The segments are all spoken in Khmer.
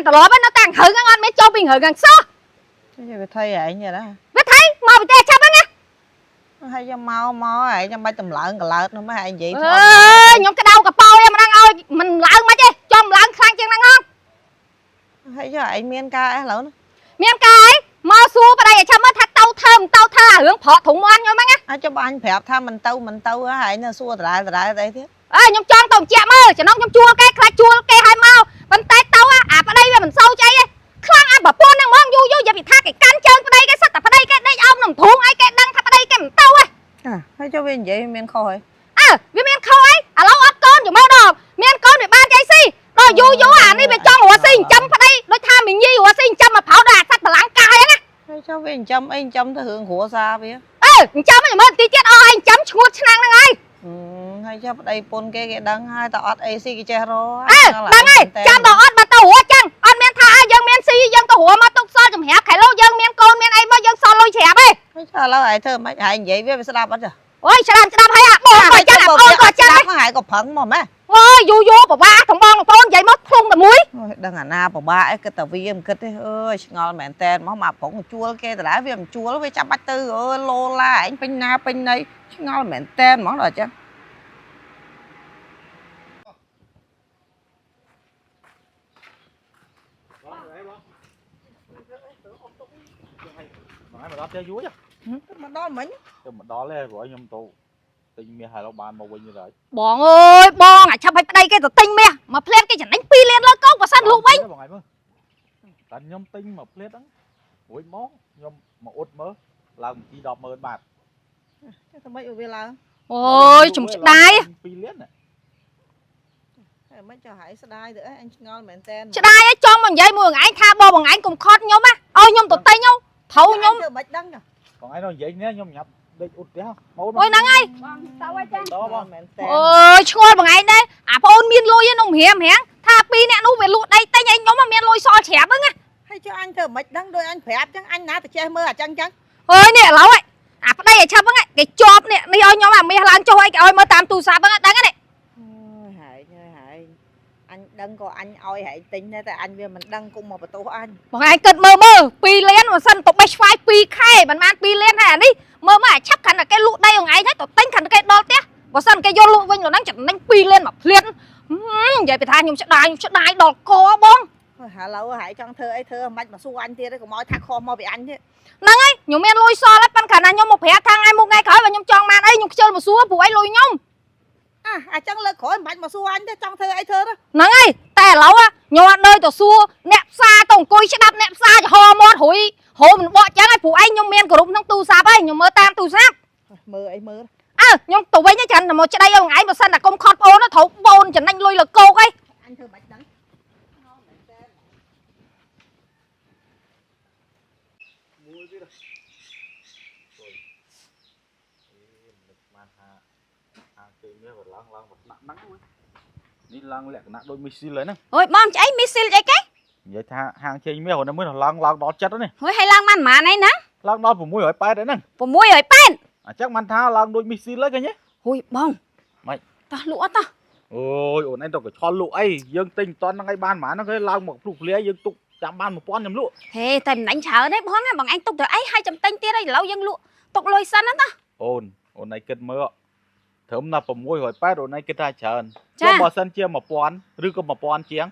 មានត្រឡប់នៅតាំងហឹងហ្នឹងអត់មានចុះពីហឹងហ្នឹងសោះ វាថៃឯងណា វាថៃមកពីផ្ទះចាប់ហ្នឹងណា ហើយយកមកមកឯងចាំបាច់តម្លើងកលើតនោះមកឯងនិយាយ អើយខ្ញុំក្តៅកប៉ោយមិនដឹងឲ្យមិនឡើងមិនទេចំឡើងខ្លាំងជាងហ្នឹងហង ហើយយកឯងមានការអីឥឡូវ មានការអីមកសួរប្តីឲ្យឆាប់មើលថាទៅធ្វើមិនទៅធ្វើអារឿងប្រក់ធុងមាន់ខ្ញុំហ្នឹងណា អាចចុះបើអញប្រាប់ថាមិនទៅមិនទៅហើយឯងនៅសួរដដែលដដែលអីទៀត អើខ្ញុំចង់ទៅបញ្ជាក់មើលចំណងខ្ញុំជួលគេខ្លាចជួលគេឲ្យមកប៉ុន្តែទៅអាប្តីវាមិនសូវចៃទេខ្លាំងអាប្រពន្ធហ្នឹងហ្មងយូរយូរយាយពីថាគេកាន់ជើងប្តីគេសិតតែប្តីគេដេកអោបនឹងធុងអីគេដឹងថាប្តីគេមិនទៅហ៎ ហើយចុះវានិយាយមានខុសហី អើវាមានខុសអីឥឡូវអត់កូនយមើលដល់មានកូនវាបានចៃស៊ីដល់យូរយូរអានេះវាចង់រស់ស៊ីចិញ្ចឹមប្តីដូចថាមីញីរស់ស៊ីចិញ្ចឹមមកប្រោដល់អាសត្វបលាំងកាយហ្នឹងណា ហើយចុះវាចិញ្ចឹមអីចិញ្ចឹមទៅរឿងគ្រួសារវា អើចិញ្ចឹមយមើលទីទៀតអស់ហើយចិញ្ចឹមឈួតឆ្នាំងហ្នឹងហើយ ហើយចុះប្តីពុនគេគេដឹងហើយតើអត់អីស៊ីគេចេះរ អើដឹងហើយចាំដល់អត់មកទៅរស់ចឹងអត់មានថាយើងមានស៊ីយើងទៅរស់មកទុកសល់ចម្រាប់ខែលោកយើងមានកូនមានអីមកយើងសល់លុយច្រាប់ឯង ហើយចុះឥឡូវឯងធ្វើមិនឯងនិយាយវាវាស្ដាប់អត់ចា អូយស្ដាប់ស្ដាប់ហើយអាបងក៏ចឹងអាបងក៏ចឹង ហើយក៏ប្រឹងមកម៉េះ អូយយូរយូរប្រវាទាំងបងបងនិយាយមកធ្លុងតែមួយ ដឹងអាណាពិបាកអីគិតតែវាមិនគិតទេអើយឆ្ងល់មែនតែនមកមកប្រុងជួលគេដដែលវាមិនជួលវាចាំបាច់ទៅអើយឡូឡាឯងពេញណាពេញណីឆ្ងល់មែនតែនហ្មងដល់អញ្ចឹង មកមកដល់ផ្ទះយូរចា មកដល់មិញ ទៅមកដល់ទេព្រោះខ្ញុំទៅទិញមាសហើយដល់បានមកវិញទៅហើយ បងអើយបងអាឆាប់ឲ្យប្តីគេទៅទិញមាសមកផ្លែតគេចំណេញ2លានលើកោបើសិនលក់វិញ បងឯងមើលតែខ្ញុំទិញមកផ្លែតហ្នឹងរួចមកខ្ញុំមកអ៊ុតមើលឡើងបញ្ជី100,000បាត ចេះតែមិនវាឡើង អូយខ្ញុំស្ដាយ 2លាន ហើយមិនចុះហើយស្ដាយទៅអីអញឆ្ងល់មែនតែន ស្ដាយឯងចង់មកនិយាយមួយឯងថាបងបងឯងកុំខត់ខ្ញុំណាឲ្យខ្ញុំទៅទិញខ្ញុំត្រូវខ្ញុំ ធ្វើមិនដឹង បងឯងនៅនិយាយនេះខ្ញុំញ៉ាំដេកអ៊ុតផ្ទះមក អូយហ្នឹងហើយ ទៅហើយចា តបង មែនតែ អូយឆ្ងល់បងឯងដែរអាប្អូនមានលុយឯងរៀមរៀងថាពីរអ្នកនោះវាលក់ដីទិញឯងខ្ញុំមានលុយសល់ច្រាប់ហ្នឹងណា ហើយចុះអញធ្វើមិនដឹងដោយអញប្រាប់ចឹងអញណាទៅចេះមើលអញ្ចឹងចឹង អើយនេះឥឡូវអាប្តីឲ្យឆាប់ហ្នឹងគេជាប់នេះនេះឲ្យខ្ញុំអាមាសឡើងចុះឲ្យគេឲ្យមើលតាមទូរស័ព្ទហ្នឹងដឹងទេ អើយហើយហើយអញដឹងក៏អញឲ្យហែងទិញដែរតែអញវាមិនដឹងគុំមកបន្ទោសអញ បងឯងគិតមើលមើល2លានបើសិនទៅបេះឆ្វាយ2ខែមិនបាន2លានហើយអានេះមើលមើលអាឆាប់ខាន់តែគេលក់ដីបងឯងហើយទៅទិញខាន់តែគេដល់ផ្ទះបើសិនគេយកលក់វិញដល់ហ្នឹងចំណេញ2លានមកភ្លាននិយាយពីថាខ្ញុំស្ដាយខ្ញុំស្ដាយដល់កបង ហើយឥឡូវហែងចង់ធ្វើអីធ្វើមិនមកសួរអញទៀតទេកុំឲ្យថាខុសមកពីអញទៀត ហ្នឹងហើយខ្ញុំមានលុយសល់ហើយប៉ុន្តែណាខ្ញុំមកប្រាប់ថាថ្ងៃមុខថ្ងៃក្រោយបើខ្ញុំចង់បានអីខ្ញុំខ្ជិលមកសួរព្រោះអីលុយខ្ញុំ អាអញ្ចឹងលើកក្រោយមិនបាច់មកសួរអញទេចង់ធ្វើអីធ្វើទៅ ហ្នឹងហើយតែឥឡូវខ្ញុំអត់នៅទៅសួរអ្នកផ្សារទៅអង្គុយស្ដាប់អ្នកផ្សារចំហមាត់រួយហូមិនបកចឹងហើយព្រោះឯងខ្ញុំមានក្រុមក្នុងទូរស័ព្ទហើយខ្ញុំមើលតាមទូរស័ព្ទ មើលអីមើល អើខ្ញុំទៅវិញចាំតែមកច្ដីឲ្យឯងបើសិនតែកុំខត់ប្អូនត្រូវបូនចំណេញលុយលើគោកអី អញធ្វើមិនដឹង មួយទៀតអូយអេមិនបានថាអាគេមាសវាឡើងឡើងមកថ្នាក់ហ្នឹងនេះឡើងលក្ខណៈដូចមីស៊ីលហើយហ្នឹង អូយបងឆ្អីមីស៊ីលអីគេ និយាយថាហាងជេងមាសហ្នឹងមួយឡើងឡើងដល់ចិត្តហ្នឹង ហួយឲ្យឡើងបានប៉ុន្មានអីណា ឡើងដល់680ហ្នឹង 680 អញ្ចឹងបានថាឡើងដូចមីស៊ីលហើយឃើញទេ ហួយបង ម៉េច តោះលក់អត់តោះ អូយអូនឯងទៅកឆលលក់អីយើងទិញមិនតាន់ហ្នឹងឯងបានប៉ុន្មានហ្នឹងគេឡើងមកភ្លុះភ្លាយើងទុកចាំបាន1000ខ្ញុំលក់ ហេតែមិនដាញ់ច្រើនទេបងណាបងឯងទុកទៅអីឲ្យចាំទិញទៀតអីឥឡូវយើងលក់ទុកលុយសិនណាតោះ អូនអូនឯងគិតមើលត្រឹមណា680អូនឯងគិតថាច្រើន ចា ចុះបើសិនជា1000ឬក៏1000ជាង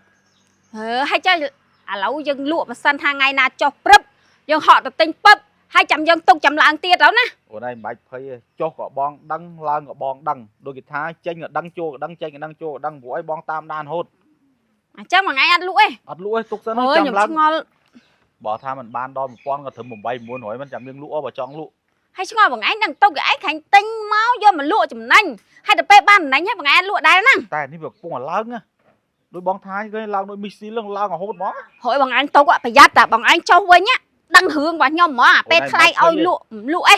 ហឺហើយចុះឥឡូវយើងលក់បើសិនថាថ្ងៃណាចុះព្រឹបយើងហក់ទៅទិញពឹបហើយចាំយើងទុកចាំឡើងទៀតទៅណា អូនឯងមិនបាច់ភ័យទេចុះក៏បងដឹងឡើងក៏បងដឹងដូចគេថាចេញក៏ដឹងចូលក៏ដឹងចេញក៏ដឹងចូលក៏ដឹងព្រោះអីបងតាមដានរហូត អញ្ចឹងមួយថ្ងៃអត់លក់ទេ អត់លក់ទេទុកសិន អូយ ចាំឡើង ខ្ញុំឆ្ងល់ បើថាมันបានដល់1000ក៏ត្រឹម8 900មិនចាំយើងលក់បើចង់លក់ ហើយឆ្ងល់បងឯងដឹងទុកគេឯងខាញ់ទិញមកយកមកលក់ចំណេញហើយទៅពេលបានចំណេញហើយបងឯងអត់លក់ដែរណា តែនេះវាកំពុងតែឡើងណាដូចបងថាគេឡើងដូចមីស៊ីលឡើងឡើងរហូតហ្មង ហើយបងឯងទុកប្រយ័ត្នតែបងឯងចុះវិញដឹងរឿងរបស់ខ្ញុំហ្មងអាពេលថ្លៃឲ្យលក់មិនលក់អី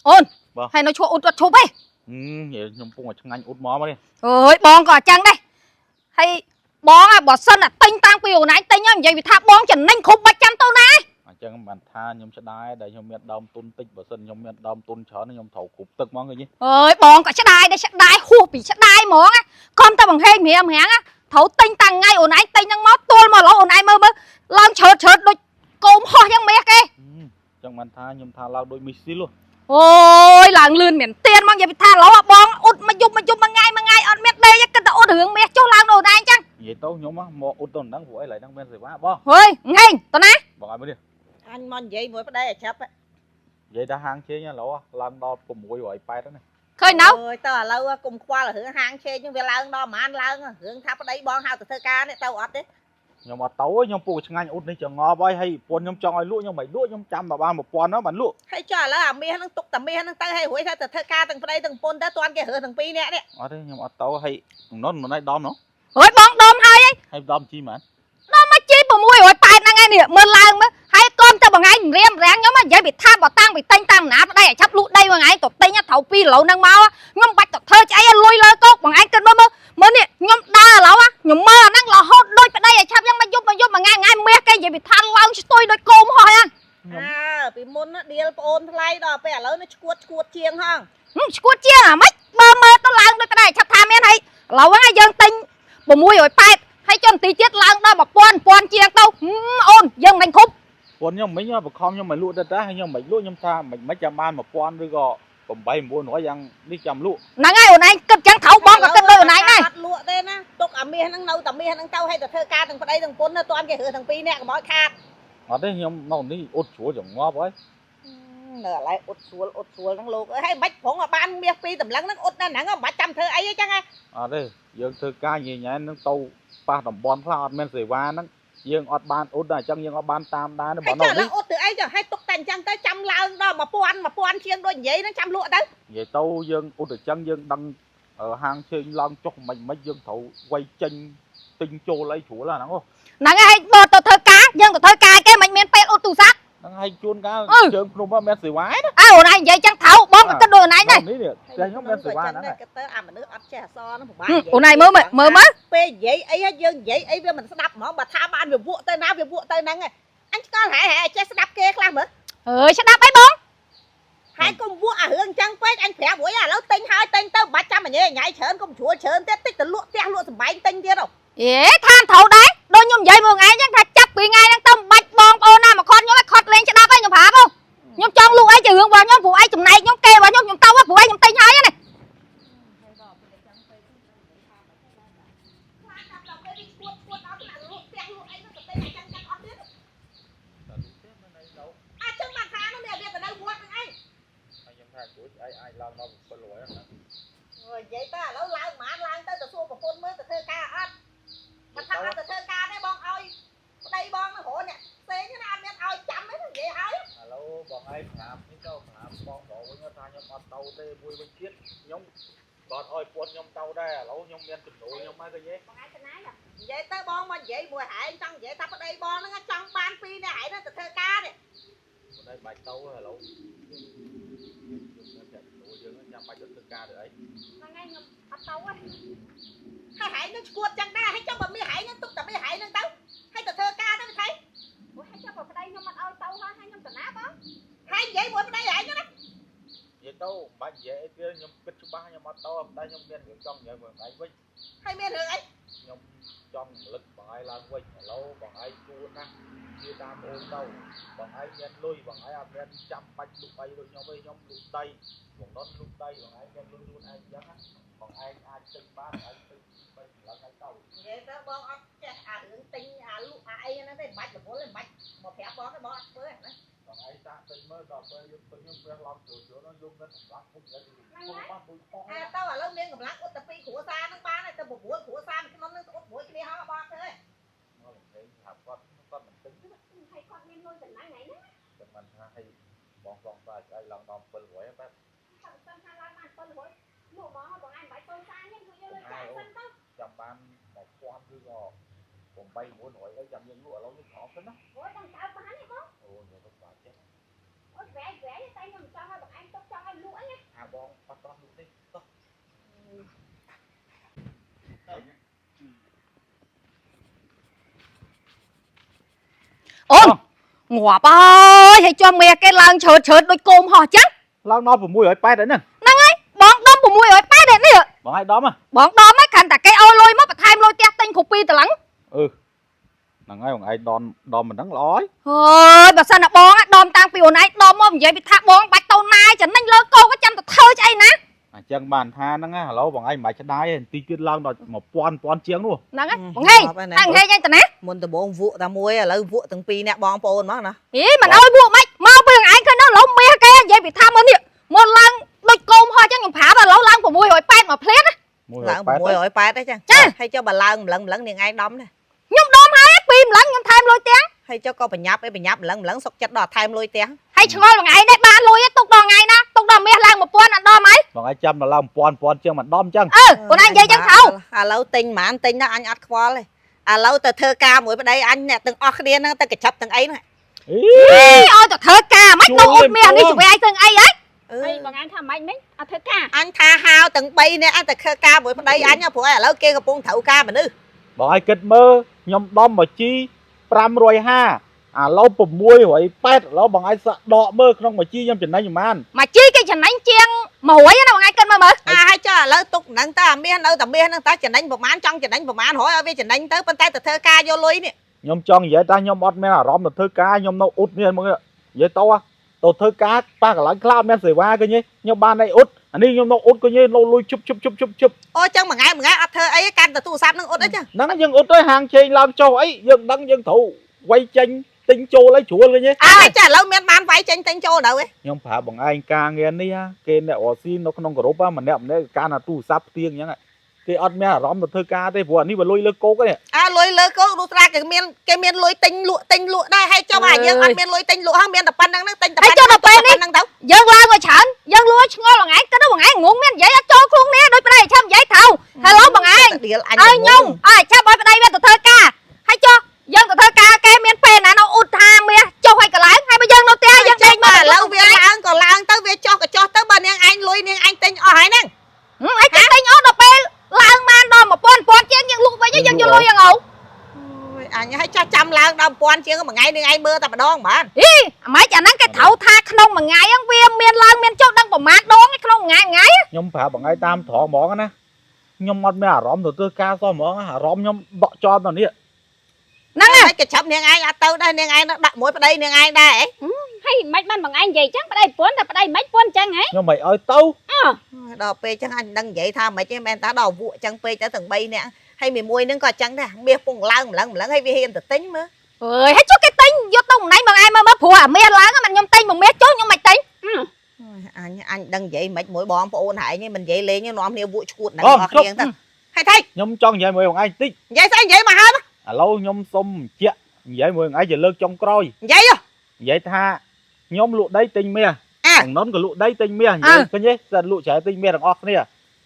អូន បាទ ហើយនៅឈប់អ៊ុតអត់ឈប់ទេ ហឹមនិយាយខ្ញុំកំពុងតែឆ្ងាញ់អ៊ុតមកមកនេះ អើយបងក៏អញ្ចឹងដែរហើយ បងអាបើសិនតែទិញតាំងពីអូនឯងទិញហ្នឹងនិយាយវាថាបងចំណេញគ្រប់បាច់ចាំទៅណា អញ្ចឹងបានថាខ្ញុំស្ដាយដែលខ្ញុំមានដើមទុនតិចបើសិនខ្ញុំមានដើមទុនច្រើនខ្ញុំត្រូវគ្រប់ទឹកហ្មងឃើញទេ អើយបងក៏ស្ដាយដែរស្ដាយហួសពីស្ដាយហ្មងណាកុំតែបង្ហេងម្រាមរាងណាត្រូវទិញតាំងថ្ងៃអូនឯងទិញហ្នឹងមកទួលមកឡូវអូនឯងមើលមើលឡើងឆើតឆើតដូចកោមហោះយ៉ាងមាសគេ អញ្ចឹងបានថាខ្ញុំថាឡើងដូចមីស៊ីលហ៎ អូយឡើងលឿនមែនទៀនហ្មងនិយាយពីថាឡូវអាបងអ៊ុតមកយប់មកយប់មួយថ្ងៃមួយថ្ងៃអត់មានដេកទេគិតតែអ៊ុតរឿងមាសចុះឡើងដល់អូនឯងចឹង និយាយទៅខ្ញុំមកអ៊ុតទៅហ្នឹងព្រោះអីឡើយហ្នឹងមានសេវាបង ហេយហេងតណា បងឲ្យមើលនេះ អញមកនិយាយមួយប្តីឲ្យចាប់ និយាយថាហាងឆេងឥឡូវឡើងដល់680ហ្នឹង ឃើញនៅ អើយទៅឥឡូវកុំខ្វល់រឿងហាងឆេងហ្នឹងវាឡើងដល់ប្រហែលឡើងរឿងថាប្តីបងហៅទៅធ្វើការនេះទៅអត់ទេ ខ្ញុំអត់ទៅខ្ញុំពូឆ្ងាញ់អ៊ុតនេះចងប់ហើយហើយប្រពន្ធខ្ញុំចង់ឲ្យលក់ខ្ញុំមិនលក់ខ្ញុំចាំតែបាន1000ហ្នឹងបានលក់ ហើយចុះឥឡូវអាមាសហ្នឹងទុកតែមាសហ្នឹងទៅហើយរួចថាទៅធ្វើការទាំងប្តីទាំងប្រពន្ធទៅតាន់គេរើសទាំងពីរនាក់នេះ អត់ទេខ្ញុំអត់ទៅហើយនោះនោះឯងដំនោះ ហើយបងដុំហើយ ហើយដំជីហ្មង មកជី680ហ្នឹងឯងនេះមើលឡើងមើលហើយកុំតែបងឯងរៀមរាំងខ្ញុំនិយាយពីថាបើតាំងពីទិញតាមណាប្តីឲ្យឆាប់លក់ដីបងឯងទៅទិញត្រូវ2គីឡូហ្នឹងមកខ្ញុំបាច់ទៅធ្វើឆ្អីលុយលើកោកបងឯងគិតមើលមើលមើលនេះខ្ញុំដើរឥឡូវខ្ញុំមើលអាហ្នឹងរហូតដូចប្តីឲ្យឆាប់យ៉ាងមកយប់មកយប់មួយថ្ងៃថ្ងៃមាសគេនិយាយពីថាឡើងស្ទុយដូចគោមហោះហ្នឹង ខ្ញុំ អើពីមុនដៀលប្អូនថ្លៃដល់ពេលឥឡូវនេះឈួតឈួតជាងហង ឈួតជាងអាម៉េចបើមើលទៅឡើងដូចប្តីឆាប់ថាមានហើយឥឡូវហ្នឹងយើងទិញ680ហើយចុះបន្តិចទៀតឡើងដល់1000 1000ជាងទៅអូនយើងមិនគ្រប់ ប្រពន្ធខ្ញុំមិញបខំខ្ញុំមិនលក់ទៅតាហើយខ្ញុំមិនលក់ខ្ញុំថាមិនមិនចាំបាន1000ឬក៏8 900យ៉ាងនេះចាំលក់ ហ្នឹងហើយអូនឯងគិតចឹងត្រូវបងក៏គិតដូចអូនឯងដែរ អត់លក់ទេណាទុកអាមាសហ្នឹងនៅតែមាសហ្នឹងទៅហើយទៅធ្វើការទាំងប្តីទាំងប្រពន្ធទៅតាន់គេរើសទាំងពីរនាក់កុំឲ្យខាត អត់ទេខ្ញុំនៅនេះអ៊ុតជ្រួលចងប់ហើយ នៅឥឡូវអ៊ុតស្រួលអ៊ុតស្រួលហ្នឹងលោកអើយហើយមិនបាច់ប្រងឲ្យបានមាសពីរតម្លឹងហ្នឹងអ៊ុតនៅហ្នឹងមិនបាច់ចាំធ្វើអីទេចឹងហ៎ អត់ទេយើងធ្វើការញ៉ៃញ៉ែហ្នឹងទៅប៉ះតំបន់ខ្លះអត់មានសេវាហ្នឹងយើងអត់បានអ៊ុតដល់អញ្ចឹងយើងអត់បានតាមដានទេ ហើយ បងនៅនេះ ចុះឥឡូវអ៊ុតទៅអីចឹងហើយទុកតែអញ្ចឹងទៅចាំឡើងដល់1000 1000ជាងដូចនិយាយហ្នឹងចាំលក់ទៅ និយាយទៅយើងអ៊ុតអញ្ចឹងយើងដឹងហាងជើងឡើងចុះមិនមិនយើងត្រូវវាយចេញទិញចូលអីជ្រួលហ្នឹង ហ្នឹងហើយបើទៅធ្វើការយើងទៅធ្វើការគេមិនមានពេលអ៊ុតទូរស័ព្ទ ហ្នឹងហើយជួនកាលជើងភ្នំមានសេវាណា អើអូនឯងនិយាយចឹងត្រូវបងក៏គិតដូចអូនឯងដែរ នេះនេះតែខ្ញុំមានសេវាហ្នឹង គិតទៅអាមនុស្សអត់ចេះអក្សរហ្នឹងពិបាក អូនឯងមើលមើលមើល ពេលនិយាយអីយើងនិយាយអីវាមិនស្ដាប់ហ្មងបើថាបានវាវក់ទៅណាវាវក់ទៅហ្នឹងអញឆ្ងល់ហែហែចេះស្ដាប់គេខ្លះមើល អើយស្ដាប់អីបង ហើយកុំវក់អារឿងចឹងពេកអញប្រាប់រួចឥឡូវទិញហើយទិញទៅមិនបាច់ចាំអញញ៉ៃច្រើនកុំជ្រួលច្រើនទៀតតិចទៅលក់ផ្ទះលក់សំបែងទិញទៀតហ៎ អេថាត្រូវដែរដូចខ្ញុំនិយាយមើលថ្ងៃចឹងថាចាប់ពីថ្ងៃហ្នឹងទៅមិនបាច់បងប្អូនណាមកខត់ខ្ញុំឲ្យខត់លេងស្ដាប់ឯងខ្ញុំប្រាប់ហ៎ខ្ញុំចង់លក់អីជារឿងរបស់ខ្ញុំព្រោះឯងចំណែកខ្ញុំគេរបស់ខ្ញុំខ្ញុំទៅព្រោះឯងខ្ញុំទិញហើយណា អាចឹងបានថានោះនេះវាទៅនៅវត្តហ្នឹងឯង ខ្ញុំថាជួយឯងអាចឡើងដល់700ហ្នឹង អូយនិយាយទៅឥឡូវឡើងហ្មងឡើងទៅទៅសួរប្រពន្ធមើលទៅធ្វើការអត់បើថាអត់ទៅធ្វើការទេបងឲ្យប្តីបងហ្នឹងរកអ្នកផ្សេងណាអត់មានឲ្យចាំទេនិយាយហើយ ឥឡូវបងឯងប្រាប់នេះទៅប្រាប់បងបងវិញថាខ្ញុំអត់ទៅទេមួយវិញទៀតខ្ញុំក៏ឲ្យពួនខ្ញុំទៅដែរឥឡូវខ្ញុំមានចំណូលខ្ញុំហើយឃើញទេ បងឯងទៅណាយ៉ា និយាយទៅបងមកនិយាយមួយហែងចង់និយាយថាប្តីបងហ្នឹងចង់បានពីរនាក់ហែងហ្នឹងទៅធ្វើការទេ ខ្លួនឯងបាច់ទៅឥឡូវយើងមានតែចំណូលយើងចាំបាច់ទៅធ្វើការទៅអី ហ្នឹងឯងខ្ញុំអត់ទៅទេ ហើយហែងនឹងឈួតចឹងដែរហើយចង់បើមានហែងនឹងទុកតែមានហែងនឹងទៅហើយទៅធ្វើការទៅថៃ អូយហើយចុះបើប្តីខ្ញុំអត់ឲ្យទៅហើយហើយខ្ញុំទៅណាបង ហើយនិយាយមួយប្តីហែងហ្នឹងណា និយាយទៅមិនបាច់និយាយអីទៀតខ្ញុំគិតច្បាស់ខ្ញុំអត់ទៅតែខ្ញុំមានរឿងចង់និយាយមួយឯងវិញ ហើយមានរឿងអី ខ្ញុំចង់រំលឹកបងឯងឡើងវិញឥឡូវបងឯងជួនណាស់ជាតាមអូនទៅបងឯងមានលុយបងឯងអត់មានចាំបាច់លុកអីដូចខ្ញុំទេខ្ញុំលុកដីបងដុតលុកដីបងឯងមានលុយខ្លួនឯងអញ្ចឹងណាបងឯងអាចទិញបានបងឯងទិញបីសម្លឹងឲ្យទៅ និយាយទៅបងអត់ចេះអារឿងទិញអាលក់អាអីហ្នឹងទេមិនបាច់រវល់ទេមិនបាច់មកប្រាប់បងទេបងអត់ធ្វើទេណា បងឯងសាកទិញមើលដល់ពេលយើងទិញយើងព្រះឡំជ្រួលជ្រួលនោះយើងមានកម្លាំងធំយ៉ាងនេះបានដូចផង អាទៅឥឡូវមានកម្លាំងអ៊ុតតែពីរគ្រួសារហ្នឹងបានហើយទៅ9គ្រួសារក្នុងហ្នឹងអ៊ុតមួយគ្នាហោះបងធ្វើ មកលំហែងថាគាត់គាត់មិនទិញទេណា ហើយគាត់មានលុយប៉ុណ្ណាថ្ងៃហ្នឹង តែមិនថាឲ្យបងសងសាឲ្យឡើងដល់700បែប ថាបើសិនថាឡើងបាន700លក់ហ្មងបងឯងមិនបាច់ទៅសាខ្ញុំជួយយកលុយចាយសិនទៅ ចាំបាន1000ឬក៏8 900អីចាំយើងលក់ឥឡូវយើងខំសិនណា អូយបងចៅបានទេបង អូខ្ញុំទៅបាច់ចេះ អូយវែងវែងតែខ្ញុំចង់ឲ្យបងឯងទុកចង់ឲ្យលក់អីណា អាបងអត់តោះលក់ទេតោះ អូនងាប់អើយហើយចុះមាសគេឡើងជ្រើតជ្រើតដូចគោមហោះចឹង ឡើងដល់680ហើយហ្នឹង បងដុំ680នេះនេះ បងឯងដំហ៎ បងដុំហ្នឹងគ្រាន់តែគេឲ្យលុយមកបន្ថែមលុយផ្ទះទិញគ្រប់ពីរតម្លឹង អឺហ្នឹងហើយបងឯងដនដំមិនហ្នឹងល្អហើយ ហើយបើសិនណាបងដុំតាំងពីអូនឯងដុំមកនិយាយពីថាបងបាច់ទៅណាយចំណេញលើកោក៏ចាំទៅធ្វើស្អីណា អញ្ចឹងបានថាហ្នឹងណាឥឡូវបងឯងមិនបាច់ស្ដាយទេបន្តិចទៀតឡើងដល់1000 1000ជាងនោះ ហ្នឹងហើយបងហេងតែហេងយ៉ាងតាណា មុនដំបូងវក់តែមួយឥឡូវវក់ទាំងពីរអ្នកបងប្អូនមកណា ហីមិនឲ្យពួកម៉េចមកពីឯងឃើញនៅឡូវមាសគេនិយាយពីថាមើលនេះមុនឡើងដូចគោមហោះចឹងខ្ញុំប្រាប់ឥឡូវឡើង680មកភ្លានណា ឡើង 180 680ទេចឹង ចា ហើយចុះបើឡើងម្លឹងម្លឹងនាងឯងដំណា ខ្ញុំដុំហើយពីម្លឹងខ្ញុំថែមលុយទាំង ហើយចុះក៏ប្រញាប់អីប្រញាប់ម្លឹងម្លឹងសុកចិត្តដល់ថែមលុយទាំង ហើយឆ្ងល់មួយថ្ងៃនេះបានលុយទុកដល់ថ្ងៃណាទុកដល់មាសឡើង1000អត់ដល់ហ្មង បងឯងចាំដល់ឡើង1000 1000ជាងមិនដំអញ្ចឹង អឺបងឯងនិយាយចឹងត្រូវ ឥឡូវទិញហ្មងទិញដល់អញអត់ខ្វល់ទេឥឡូវទៅធ្វើការមួយប្តីអញអ្នកទាំងអស់គ្នាហ្នឹងទៅកញ្ចប់ទាំងអីហ្នឹង អី ឲ្យទៅធ្វើការមិននៅអ៊ុតមាសនេះជួយឯងធ្វើអីហ៎ អឺ ហើយបងឯងថាម៉េចមិញអត់ធ្វើការ អញថាហៅទាំង3នាក់អញទៅធ្វើការមួយប្តីអញព្រោះឥឡូវគេកំពុងត្រូវការមនុស្ស បងឯងគិតមើលខ្ញុំដំមកជី550ឥឡូវ680ឥឡូវបងឯងសាក់ដកមើលក្នុងមួយជីខ្ញុំចំណេញប្រហែល មកជីគេចំណេញជាង100ណាបងឯងគិតមើលមើល អាហើយចុះឥឡូវទុកហ្នឹងតើអាមាសនៅតែមាសហ្នឹងតើចំណេញប្រហែលចង់ចំណេញប្រហែលរយឲ្យវាចំណេញទៅប៉ុន្តែទៅធ្វើការយកលុយនេះ ខ្ញុំចង់និយាយថាខ្ញុំអត់មានអារម្មណ៍ទៅធ្វើការខ្ញុំនៅអ៊ុតនេះមកនិយាយទៅទៅធ្វើការប៉ះកន្លែងខ្លះអត់មានសេវាឃើញទេខ្ញុំបានអីអ៊ុតអានេះខ្ញុំនៅអ៊ុតឃើញទេនៅលុយជប់ជប់ជប់ជប់ជប់ អូចឹងមួយថ្ងៃមួយថ្ងៃអត់ធ្វើអីកាន់តែទូរស័ព្ទហ្នឹងអត់អីចឹង ហ្នឹងយើងអ៊ុតទៅហាងឆេងឡើងចុះអីយើងដឹងយើងត្រូវវាយចេញទិញចូលអីជ្រួលឃើញទេ អាហើយចាឥឡូវមានបានវាយចេញទិញចូលនៅឯ ខ្ញុំប្រាប់បងឯងការងារនេះគេអ្នករស់ស៊ីនៅក្នុងក្រុមម្នាក់ម្នាក់ការណាទូរស័ព្ទផ្ទៀងអញ្ចឹងគេអត់មានអារម្មណ៍ទៅធ្វើការទេព្រោះអានេះវាលុយលើគោកទេ អាលុយលើគោករូត្រាគេមានគេមានលុយទិញលក់ទិញលក់ដែរហើយចុះអាយើងអត់មានលុយទិញលក់ហ្នឹងមានតែប៉ុណ្្នឹងហ្នឹងទិញតែប៉ុណ្្នឹងទៅ យើងឡើងមកច្រើនយើងលួចឆ្ងល់បងឯងគិតដល់បងឯងងងមាននិយាយអត់ចូលខ្លួននេះដូចប្តីឆាប់និយាយត្រូវហេឡូបងឯង ដៀលអញ ឲ្យខ្ញុំឲ្យឆាប់ឲ្យប្តីវាទៅធ្វើការហើយចុះយើងទៅធ្វើការគេមានពេលណានៅអ៊ុតថាមាសចុះឲ្យកន្លែងហើយបើយើងនៅផ្ទះយើងដេកមក ឥឡូវវាឡើងក៏ឡើងទៅវាចុះក៏ចុះទៅបើនាងឯងលុយនាងឯងទិញអស់ហើយហ្នឹង អីគេទិញអស់ដល់ពេលឡើងបានដល់1000 1000ជាងយើងលក់វិញយើងយកលុយយ៉ាងអូ អញឲ្យចោះចាំឡើងដល់1000ជាងមួយថ្ងៃនឹងឯងមើលតែម្ដងបាន ហីអាម៉េចអាហ្នឹងគេត្រូវថាក្នុងមួយថ្ងៃហ្នឹងវាមានឡើងមានចុះដឹងប្រមាណដងក្នុងមួយថ្ងៃមួយថ្ងៃ ខ្ញុំប្រាប់បងឯងតាមត្រង់ហ្មងណាខ្ញុំអត់មានអារម្មណ៍ទៅធ្វើការសោះហ្មងអារម្មណ៍ខ្ញុំដកចោលដល់នេះ ហ្នឹង ហើយកញ្ចាប់នាងឯងអត់ទៅដែរនាងឯងដាក់មួយប្តីនាងឯងដែរអី ហើយមិនបានបងឯងនិយាយចឹងប្តីប្រពន្ធតែប្តីមិនប្រពន្ធចឹងហ៎ ខ្ញុំមិនឲ្យទៅ ដល់ពេលចឹងអញដឹងនិយាយថាមិនទេមែនតាដល់វក់ចឹងពេកទៅទាំង3នាក់ហើយមួយមួយនឹងក៏ចឹងដែរមាសពងឡើងម្លឹងម្លឹងហើយវាហ៊ានទៅទិញមើល អើយហើយចុះគេទិញយកទៅម្នាក់បងឯងមើលមើលព្រោះអាមាសឡើងមិនខ្ញុំទិញមួយមាសចុះខ្ញុំមិនទិញ អញអញដឹងនិយាយមិនមួយបងប្អូនហែងមិននិយាយលេងនាំគ្នាវក់ឈួតហ្នឹងអស់គ្នាទៅហើយថៃ ខ្ញុំចង់និយាយមួយបងឯងតិច និយាយស្អីនិយាយមកហើយ ឥឡូវខ្ញុំសុំបញ្ជាក់និយាយមួយបងឯងជាលើកចុងក្រោយ និយាយ និយាយថាខ្ញុំលក់ដីទិញមាស អា ងននក៏លក់ដីទិញមាសនិយាយឃើញទេសិនលក់ច្រើនទិញមាសទាំងអស់គ្នា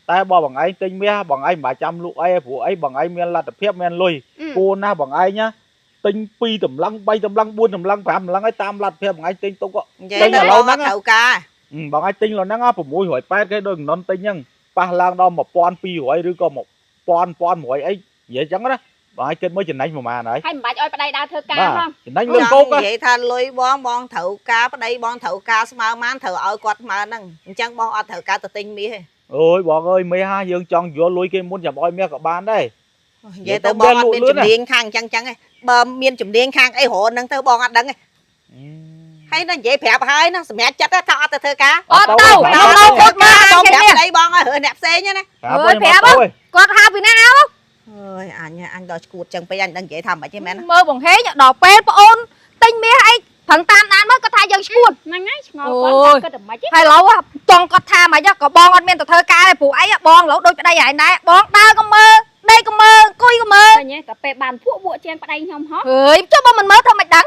តែបើបងឯងទិញមាសបងឯងមិនបាច់ចាំលក់អីព្រោះអីបងឯងមានលទ្ធភាពមានលុយគួរណាស់បងឯងណាទិញ2តម្លឹង3តម្លឹង4តម្លឹង5តម្លឹងឲ្យតាមលទ្ធភាពបងឯងទិញទុក និយាយទៅបងអត់ត្រូវការ បងឯងទិញលហ្នឹង680គេដូចងនទិញហ្នឹងប៉ះឡើងដល់1200ឬក៏1000 1100អីនិយាយចឹងណាបងឯងគិតមើលចំណេញប្រហែលហើយ ហើយមិនបាច់ឲ្យប្តីដើរធ្វើការ បាទ ផង ចំណេញលើគោក និយាយថាលុយបងបងត្រូវការប្តីបងត្រូវការស្មើម៉ានត្រូវឲ្យគាត់ស្មើហ្នឹងអញ្ចឹងបងអត់ត្រូវការទៅទិញមាសទេ អូយបងអើយមេហាយើងចង់យកលុយគេមុនចាំឲ្យមាសក៏បានដែរ និយាយទៅបងអត់មានជំនាញខាងអញ្ចឹងអញ្ចឹងទេបើមានជំនាញខាងអីរហ្នឹងទៅបងអត់ដឹងទេហើយណានិយាយប្រាប់ហើយណាសម្រាប់ចិត្តថាអត់ទៅធ្វើការ អត់ទៅខ្ញុំនៅ ធ្វើ អ៊ុតមា ការ ស បងប្រាប់ គេមាស ប្តីបងឲ្យរើអ្នកផ្សេងណា ប្រាប់អើយ គាត់ហៅពីណា អើយអញអញដល់ឈួតចឹងពេកអញដឹងនិយាយថាមិនទេមែន មើលបងហេងដល់ពេលប្អូនទិញមាសអីប្រឹងតាមដានមើលគាត់ថាយើងឈួត ហ្នឹងហើយឆ្ងល់គាត់គាត់តែមិនទេ ហើយឡូវចង់គាត់ថាម៉េចក៏បងអត់មានទៅធ្វើការទេព្រោះអីបងឡូវដូចប្តីឯងដែរបងដើរក៏មើលដេកក៏មើលអង្គុយក៏មើល ឃើញទេតែពេលបានពួកវក់ជាងប្តីខ្ញុំហ៎ អើយចុះបើមិនមើលធ្វើមិនដឹង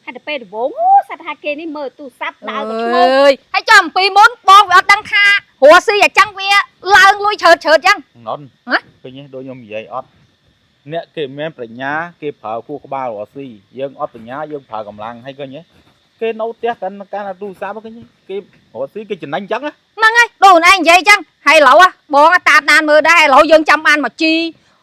ហើយតែពេលដំបូងអូសត្វថាគេនេះមើលទូរស័ព្ទដើរក៏ឆ្ងល់ អើយហើយចុះអំពីមុនបងវាអត់ដឹងថារស់ស៊ីអាចឹងវាឡើងលុយជ្រើតជ្រើតចឹង ងនឃើញទេដូចខ្ញុំនិយាយអត់អ្នកគេមានប្រាជ្ញាគេប្រើខួរក្បាលរស់ស៊ីយើងអត់ប្រាជ្ញាយើងប្រើកម្លាំងហើយឃើញទេគេនៅផ្ទះកាន់កាន់ទូរស័ព្ទឃើញទេគេរស់ស៊ីគេចំណេញចឹង ហ្នឹងហើយដូចអូនឯងនិយាយចឹងហើយឡូវបងតាមដានមើលដែរឥឡូវយើងចាំបានមកជី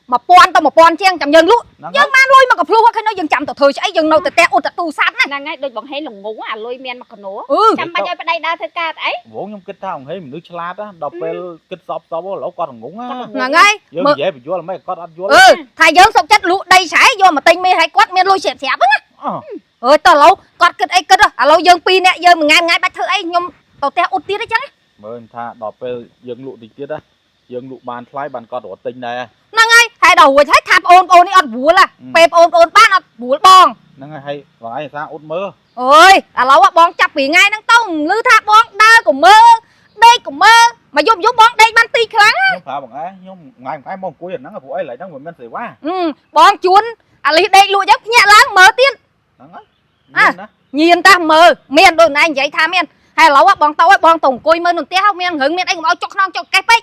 1000ទៅ1000ជាងចាំយើងលក់ ហ្នឹង យើងបានលុយមកកំភ្លុះឃើញនៅយើងចាំទៅធ្វើស្អីយើងនៅតែផ្ទះអ៊ុតតែទូរស័ព្ទណា ហ្នឹងហើយដូចបងហេងល្ងងអាលុយមានមកកណោ អឺ ចាំបាច់ឲ្យប្តីដើរធ្វើការទៅអី វងខ្ញុំគិតថាអង្គហេមនុស្សឆ្លាតណាដល់ពេលគិតសពសពឥឡូវគាត់ងងណា ហ្នឹងហើយ យើងនិយាយបញ្យល់មិនគាត់អត់យល់ អឺថាយើងសុកចិត្តលក់ដីស្រែយកមកទិញមាសឲ្យគាត់មានលុយស្រាប់ស្រាប់ហ្នឹងណា អ អើយតោះឥឡូវគាត់គិតអីគិតឥឡូវយើងពីរនាក់យើងមួយថ្ងៃមួយថ្ងៃបាច់ធ្វើអីខ្ញុំទៅផ្ទះអ៊ុតទៀតអីចឹង មើលថាដល់ពេលយើងលក់តិចទៀតណាយើងលក់បានថ្លៃបានគាត់រត់ទិញដែរ ហ្នឹងហើយហើយដល់រួចហើយថាប្អូនប្អូននេះអត់វល់ពេលប្អូនប្អូនបានអត់វល់បង ហ្នឹងហើយបងឯងសាអ៊ុតមើល អើយឥឡូវបងចាប់ពីថ្ងៃហ្នឹងទៅឮថាបងដើរក៏មើលដេកក៏មើលមកយប់យប់បងដេកបានទីខ្លាំង ខ្ញុំប្រាប់បងឯងខ្ញុំថ្ងៃថ្ងៃមកអង្គុយអាហ្នឹងព្រោះអីឡើយហ្នឹងមិនមានសេវា បងជួនអាលីដេកលក់ចឹងភ្ញាក់ឡើងមើលទៀត ហ្នឹងហើយមានណា ញៀនតាមើលមានដូចណៃនិយាយថាមានហើយឥឡូវបងទៅឲ្យបងទៅអង្គុយមើលនៅផ្ទះមានរឿងមានអីកុំឲ្យចុកខ្នងចុកកេះពេក